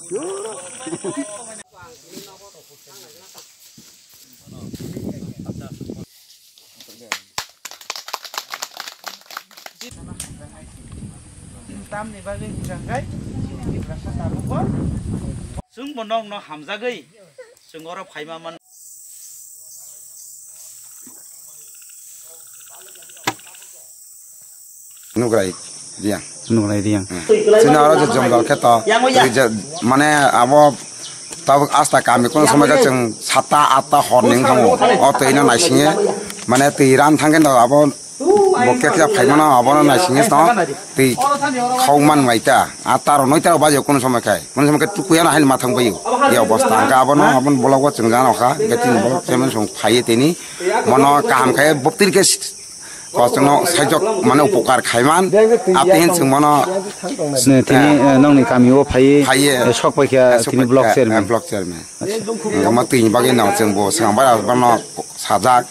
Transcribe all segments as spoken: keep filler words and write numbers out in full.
Tamni bagwi hwnka khe chini Tiprasa tabukbo. Chwngbo nokno hamjagwi chwng oro phaima man. Nugrai Riang. Nugrai Riang. Hmm. Chini oro je jongol khe to, twi je, mane abo tabuk asta kami kono somoi khe chwng satta atta hor ni wngkha o twi no naisingye, mane twi ran thangkhe no abo bo kekla phaimano abono naisingye no twi khau man mai ta. Atta ro noi ta bajo kono somoi khai, kono somoi khe tukuya na hain mathang bayo. Ye obostha hwnkhe abono, abono bolok bo chwng jano kha, hwnkhe tini bolok chairman song phaiye tini. Bono kaham khe boptir khe kosongno saijok mane upokar khaiman. Apihin chwng bono sini tini, eh, nongni kamio phaiye, phaiye, eh, sok paikha sok tini paikha, block chairman. Eh, block chairman. Acha. Hwnkhe omo tini bagwi no chwng bo swkang bai bono sajak.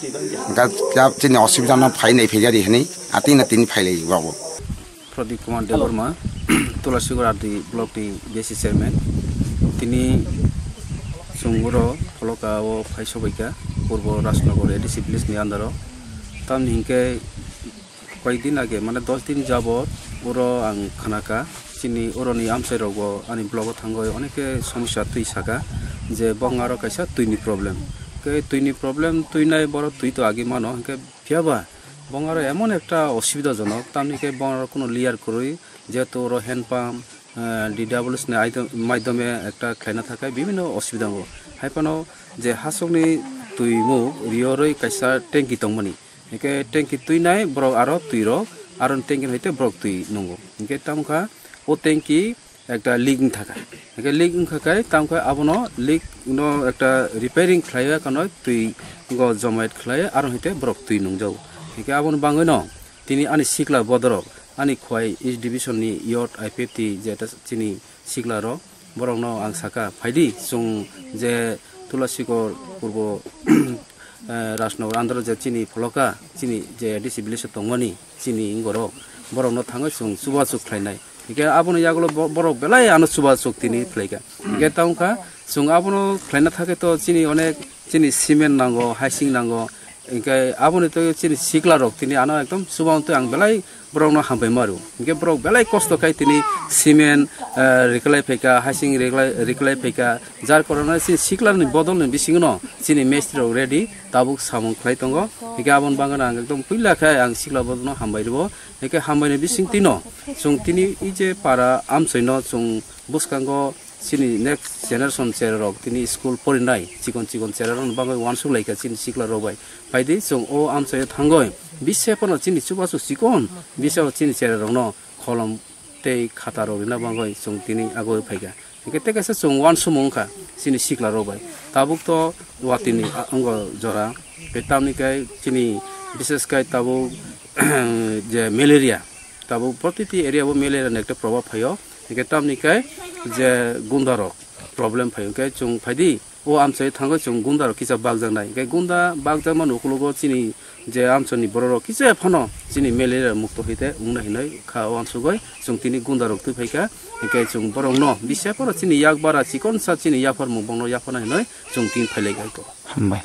Hwnkhe chini osubida no phai nai phai jari hinwi. Atini tini phai lai babu. Pradip Kumar Debbarma, Tulasigarh R D block ni B C chairman. Tini chwng oro pholoka o phai sobaikha Purbo Rajnagar A D C village ni under o. Tamni hinkhe koyekdin age, mane dos din jabot oro ang khnakha, chini oroni amchai rokbo ani block o thangwi onek khe somosya twi saka je bong aro kaisa twini problem. Khe twini problem, twinai borok twi to agi mano, hinkhe phiyaba bong aro emon ekta osubida jonok, tamni khe bong aro kuno layer kwrwi, jehetu oro hand pump, eh, D W S ni aidom-, maidome ekta khlaina thakai bibhinno osubida wngo. Haiphano je hasukni twimuk riyorwi kaisa tanki tongmani. Hinkhe tanki twinai borok aro twirok, aro tanki hai tei borok twi nungo. Hinkhe tamokha o tanki ekta leak wngthaka. Hinkhe leak wngkha khe, tamo khe abono leak no ekta repairing khlaiya kano twi go jomaiyat khlaiya, aro hinkhe borok twi nungjago. Hinkhe aboni bagwino tini ani sikla bodorok, ani Khowai East Division ni youth I P F T jeta chini sikla rok, borokno ang saka, phaidi chwng je Tulasikor Purbo, eh, Rajnagar under je chini pholoka, chini je A D C village o tongmani, chini wngorok, borokno thangwi chwng chubachu khlainai. Hingke aboni yagulo bo-, borok belai ano chubachu tini phlaika. Hingke tamo kha, chwng abono khlaina thangkhe to chini onek, chini cement nango, hasing nango, hingke aboni twi chini sikla rok tini ano ekdom chubachu ang belai borokno hambai maru. Hingke borok belai kosto khai tini cement, eh, riklai phaika, hasing riklai, riklai phaika, jar korona chini sikla ni bodol ni bisingo no chini mistri rok ready tabuk samung khlai tongo. Hingke aboni bagwi ang ekdom puila khe ang sikla bodol no hambai rwo. Hingke hambai ni bising tino chwng tini ije para amchoi no chwng bwskango chini next generation chera rok tini school porinai chikon chikon chera rok bagwi uansuk laikha chini sikla rok bai. Phaidi chwng o amchoi o thangoi bisa phano chini chubachu chikon bisa o chini chera rok no kholom tei khata rok rina bagwi chwng tini agoi phaikha. Hingke tei kaisa chwng uansukmung wngkha chini sikla rok bai. Tabuk to watini a-, ango jora. Tei tamni khe chini bishes khai tabuk je malaria. Tabuk protiti area o malaria ni ekta probab phaio. Hingke tamni khe je gunda rok problem phaio. Hingke chwng phaidi o amchoi thango chwng gunda rok kisa bakjaknai. Hingke gunda bakjakmani ukologo chini je amchoi ni borok rok kisa phano chini malaria mukto hite wngna hinoi kha o amsugoi chwng tini gunda rok twi phaikha. Hingke chwng borok no bisa phano chini yak bara chikon sa chini yaphar mung bongno yaphana hinoi chwng tini phailai kha. Hambai.